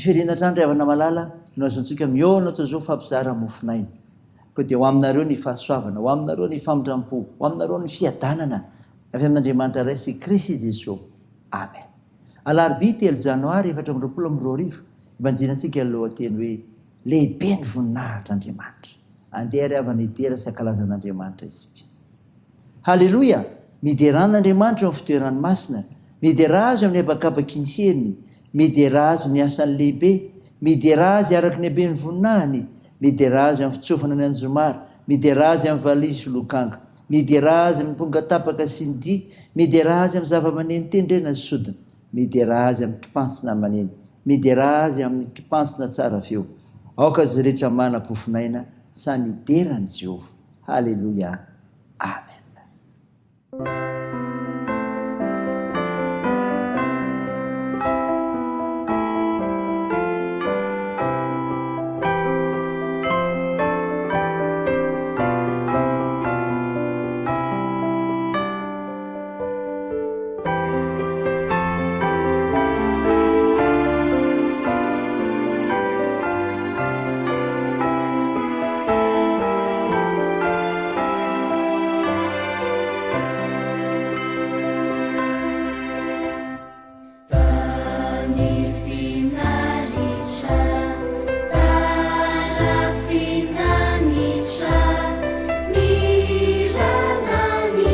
Fifaliana hatrany ry havana malala no azontsika mihaona toy izao mifampizara mofon'aina. Koa dia ho aminareo ny fahasoavana, ho aminareo ny famindram-po, ho aminareo ny fiadanana avy amin'Andriamanitra Ray sy Kristy Jesoa. Amen. Alarobia telo janoary 2024, ibanjinantsika ny lohateny hoe Lehibe ny voninahitr'Andriamanitra. Andeha ry havana hidera sy hankalaza an'Andriamanitra isika. Haleloia! Miderà an'Andriamanitra eo amin'ny fitoerany masina, miderà Azy eo amin'ny habakabaky ny heriny, miderà Azy ny asany lehibe, miderà Azy araka ny haben'ny voninahiny, miderà Azy amin'ny fitsofana ny anjomara, miderà Azy amin'ny valiha sy lokanga, miderà Azy amin'ny ampongatapaka sy ny dihy, miderà Azy amin'ny zava-maneno tendrena sy sodina, miderà Azy amin'ny kipantsona maneno, miderà Azy amin'ny kipantsona tsara feo. Aoka izay rehetra manam-pofon'aina samy hidera an'i Jehovah. Haleloia. Amen. Tany finaritra, tarafin'anitra, mihirana ny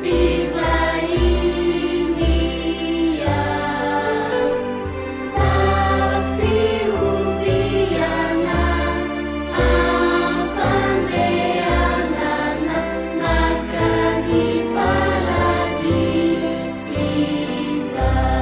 mpivahiny Zafihobiana ampandehanana mankany paradisa izaho.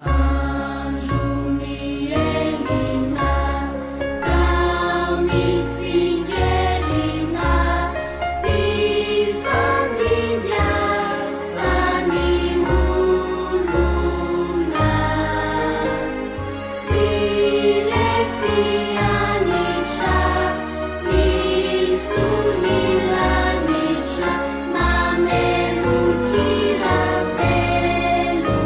Andro mihelina, tao mitsingerina, mpifandimby asan'ny olona. Tsy lefy anitra, misy ny lanitra, mamelon-kira velona.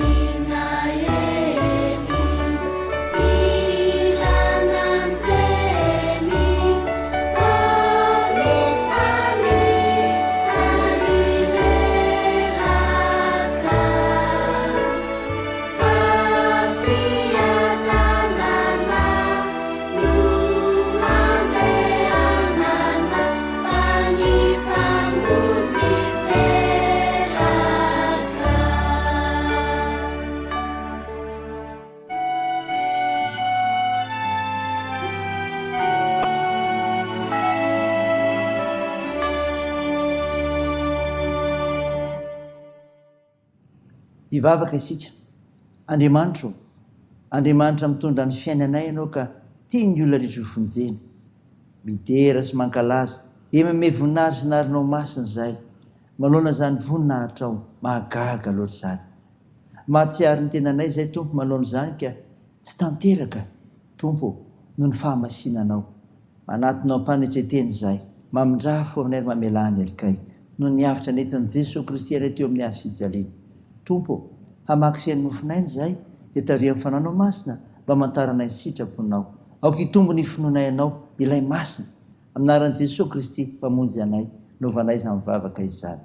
Tenin'Aely, hiran'anjely, mpamifaly ary reraka. Fa fiadanana no andehanana, fa ny Mpamonjy teraka. Hivavaka isika. Andriamanitra ô, Andriamanitra mitondra ny fiainanay Ianao ka tia ny olona rehetra ho vonjena. Midera sy mankalaza, eny manome voninahitra sy anaranao masina izahay. Manoloana izany voninahitrao, mahagaga loatra izany. Mahatsiaro ny tenanay izahay Tompo manoloana izany ka tsy tanteraka Tompo ô, noho ny fahamasinanao. Manatona am-panetren-tena izahay. Mamindrà fo aminay ary mamelà ny helikay, noho ny avotra nentin'i Jesoa Kristy anay teo amin'ny hazo fijaliana. Tompo ô, hamaky sy haino mofon'aina izahay, Dia tarihan'ny Fananao Masina mba hamantaranay ny sitraponao. Aoka hitombo ny finoanay Anao, Ilay Masina. Amin'ny anaran'i Jesoa Kristy Mpamonjy anay, novanay izany vavaka izany.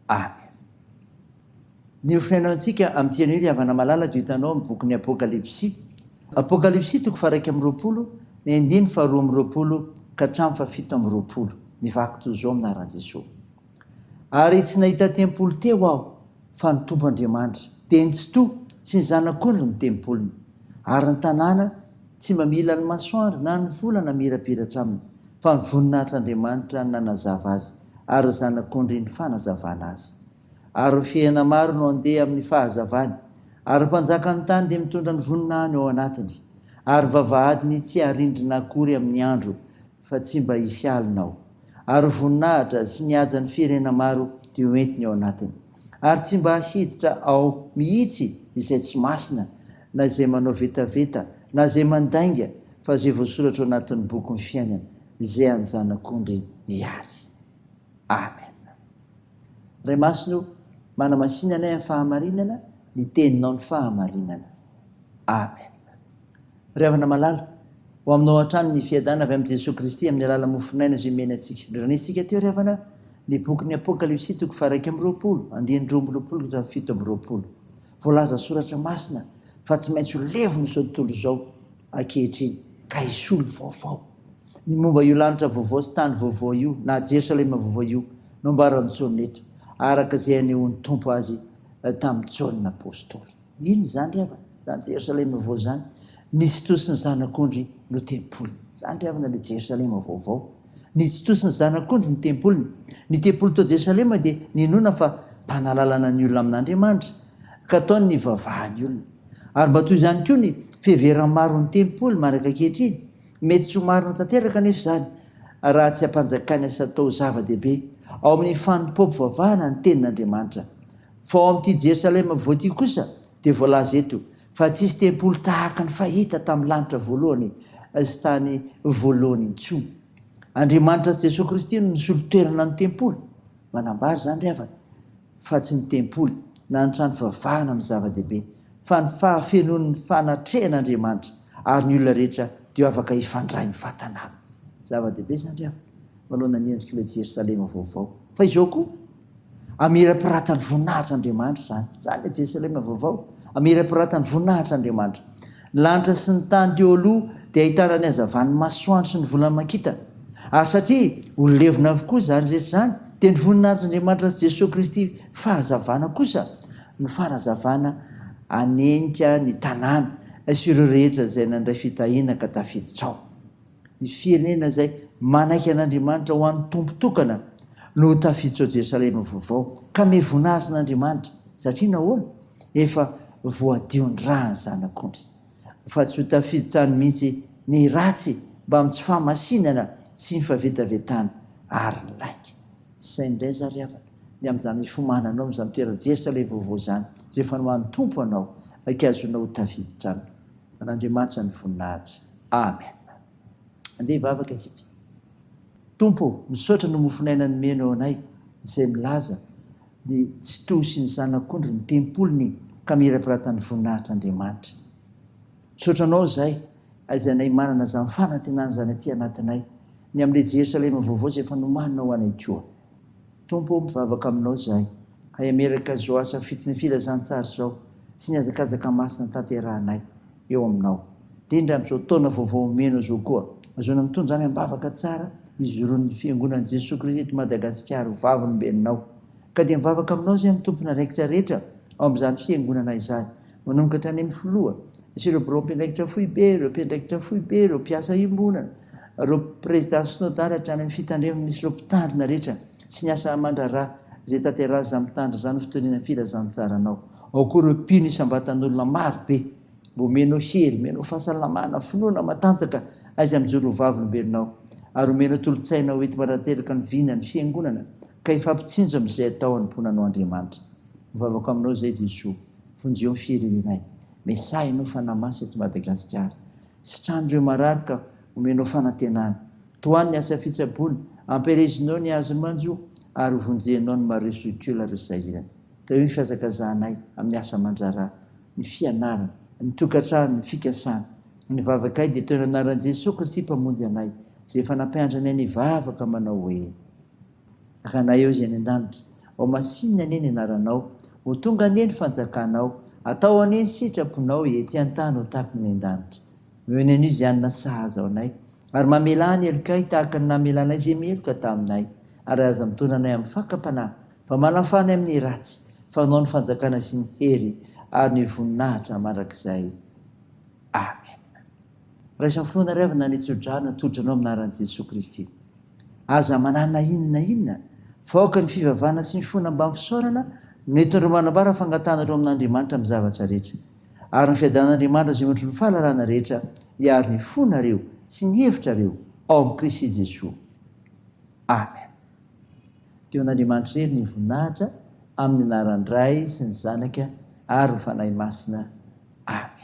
Amen. Ny ho fiainantsika amin'ity anio ry havana malala dia hitanao amin'ny bokin'ny Apokalypsy. Apokalypsy toko faha-21, ny andininy faha-22 ka hatramin'ny faha-27. Mivaky toy izao amin'ny anaran'i Jesoa. Ary tsy nahita tempoly teo aho, fa ny Tompo Andriamanitra, dia ny Tsitoha sy ny Zanak'ondry no tempoliny. Ary ny tanàna tsy mba mila ny masoandro na ny volana mirapiratra aminy, fa ny voninahitr'Andriamanitra no nanazava azy, ary ny Zanak'ondry ny fanazavana azy. Ary ny fiainana maro no handeha amin'ny fahazavany, ary ny mpanjakan'ny tany dia mitondra ny voninahiny ao anatiny, ary ny vavahadiny tsy harindrina akory amin'ny andro, fa tsy mba hisy alina ao. Ary ny voninahitra sy ny hajan'ny firenena maro dia ho entiny ao anatiny. Ary tsy mba hiditra ao mihitsy izay tsy masina, na izay manao vetaveta, na izay mandainga, fa izay voasoratra ao anatin'ny bokin'ny fiainana, izay an'ny Zanak'ondry ihany. Amen. Ray Masina o, manamasina anay amin'ny fahamarinana, ny Teninao ny fahamarinana. Amen. Ry havana malala, ho aminao hatrany ny fiadana avy amin'i Jesoa Kristy amin'ny alalan'ny mofon'aina izay omeny antsika. Noranesintsika teo ry havana ny bokin'ny Apokalypsy toko faha-21, andininy 22 ka hatramin'ny 27. Voalaza soratra masina fa tsy maintsy ho levona izao tontolo izao ankehitriny ka hisolo vaovao. Ny momba io lanitra vaovao sy tany vaovao io na Jerosalema vaovao io no ambaran'i Jaona eto, araka izay anehoan'ny Tompo azy tamin'i Jaona Apostoly. Inona izany ry havana? Izany Jerosalema vaovao izany, ny Tsitoha sy ny Zanak'ondry no tempoliny. Izany ry havana ilay Jerosalema vaovao. Ny Tsitoha sy ny Zanak'ondry no tempoliny. Ny tempoly tao Jerosalema dia ninoana fa mpanalalana ny olona amin'Andriamanitra, ka ataony ny hivavahan'ny olona. Ary mba toy izany koa ny fiheveran'ny maro ny tempoly mandraka ankehitriny. Mety tsy ho marina tanteraka anefa izany raha tsy ampanjakaina sy atao ho zava-dehibe ao amin'ny fanompoam-pivavahana ny Tenin'Andriamanitra. Fa ao amin'ity Jerosalema vaovao ity kosa dia voalaza eto fa tsy hisy tempoly tahaka ny fahita tamin'ny lanitra voalohany sy tany voalohany intsony. Andriamanitra sy Jesoa Kristy no nisolo toerana ny tempoly. Manambara izany ry havana fa tsy ny tempoly na ny trano fivavahana no zava-dehibe fa ny fahafenoan'ny fanatrehan'Andriamanitra ary ny olona rehetra dia ho afaka hifandray mivantana aminy. Zava-dehibe izany ry havana manoloana ny endrik'ilay Jerosalema vaovao. Fa izao koa, Amirapiratan'ny voninahitr'Andriamanitra izany. Izany ilay Jerosalema vaovao. Amirapiratan'ny voninahitr'Andriamanitra. Ny lanitra sy ny tany teo aloha dia ahitana ny hazavan'ny masoandro sy ny volana aman-kintana. Ary satria ho levona avokoa izany rehetra izany, dia ny voninahitr'Andriamanitra sy Jesoa Kristy fahazavana kosa no fanazavana hanenika ny tanàna sy ireo rehetra izay nandray fitahiana ka tafiditra ao. Ny firenena izay manaiky an'Andriamanitra ho an'ny Tompo tokana no ho tafiditra ao Jerosalema vaovao, ka me voninahitr' Andriamanitra. Satria nahoana? Efa voadion'ny ràn'ny Zanak'ondry. Fa tsy ho tafiditra any mihitsy ny ratsy mbamin'ny tsy fahamasinana sy ny fahavetavetana ary ny lainga. Saino indray za ry havana, ny amin'izany fifomananao amin'izany toerana Jerosalema vaovao izany, izay efa nohanin'ny Tompo anao, aika azonao ho tafiditra any. An'Andriamanitra ny voninahitra. Amen. Andeha hivavaka isika. Tompo ô, misaotra no mofon'aina nomenao anay, izay milaza ny Tsitoha sy ny Zanak'ondry ny tempoliny ka mirapiratan'ny voninahitr'Andriamanitra. Misaotra Anao izay, izay anay manana izany fanantenana izany aty anatinay, ny amin'ilay Jerosalema vaovao izay efa nomaninao ho anay koa. Tompo ô, mivavaka Aminao izahay, hay hameraka izao asa fitony filazantsara izao sy ny hazakazaka masina tanterahanay eo Aminao. Indrindra amin'izao taona vaovao omenao izao koa, ahazoana mitondra izany am-bavaka tsara hijoroan'ny Fiangonan'i Jesoa Kristy eto Madagasikara ho vavolombelonao. Ka dia mivavaka Aminao izahay amin'ny tompon'andraikitra rehetra ao amin'izany Fiangonana izany, manomboka hatrany amin'ny Filoha, sy ireo birao mpiandraikitra foibe, ireo mpiandraikitra foibe, ireo mpiasa iombonana, ireo prezidà synodaly hatrany amin'ny fitandremana misy ireo mpitandrina rehetra sy ny asa aman-draharaha izay tanteraha izany mpitandrina izany ho fitoriana ny filazantsaranao. Ao koa ireo mpino isam-batan'olona maro be mba omenao hery, omenao fahasalamana, finoana matanjaka aiza mijoro ho vavolombelonao ary omenao tolo-tsaina ho enti-manatanteraka ny vina ny fiangonana ka hifampitsinjo amin'izay atao hanompoana anao Andriamanitra. Mivavaka aminao izay Jesoa, vonjeo ny firenenay. Mesaha ianao fanahy maso eto Madagasikara. Sitrano ireo marary ka omenao fanantenana. Tohano ny asa fitsaboana, ampielezinao ny azo manjo ary ho vonjenao ny mareso sy kola ireo sahirana. Tahio ny fihazakazahanay amin'ny asa aman-draharaha. ny fianarana, ny tokantrano, ny fikasana. Ny vavakay dia toy ny anaran'i Jesoa Kristy Mpamonjy anay, izay efa nampianatra anay nivavaka manao hoe. Ranay eo izay any an-danitra, Ho masinina anie ny anaranao, Ho tonga anie ny fanjakanao, Atao anie ny sitraponao ety an-tany ho tahaka ny any an-danitra. Omeo ny anio izay hanina sahaza ho anay, ary mamelà ny helokay tahaka ny namelanay izay meloka taminay, ary aza mitondra anay amin'ny fakam-panahy, fa manafaha anay amin'ny ratsy, fa Anao ny fanjakana sy ny hery ary ny voninahitra mandrakizay. Amena. Raiso amin'ny finoana ry havana ny tsodrano atolotra anao amin'ny anaran'i Jesoa Kristy. Aza manahy na inona na inona, fa aoka ny fivavahana sy ny finoana mbamin'ny fisaorana no entinareo manambara fangatahanareo amin'Andriamanitra amin'ny zavatra rehetra. Ary ny fiadanan'Andriamanitra izay mihoatry ny fahalalana rehetra hiaro ny fonareo sy ny hevitrareo ao amin'i Kristy Jesoa. Amen. Teo an'Andriamanitra irery ny voninahitra, amin'ny anaran'ny Ray sy ny Zanaka ary ny Fanahy Masina. Amen.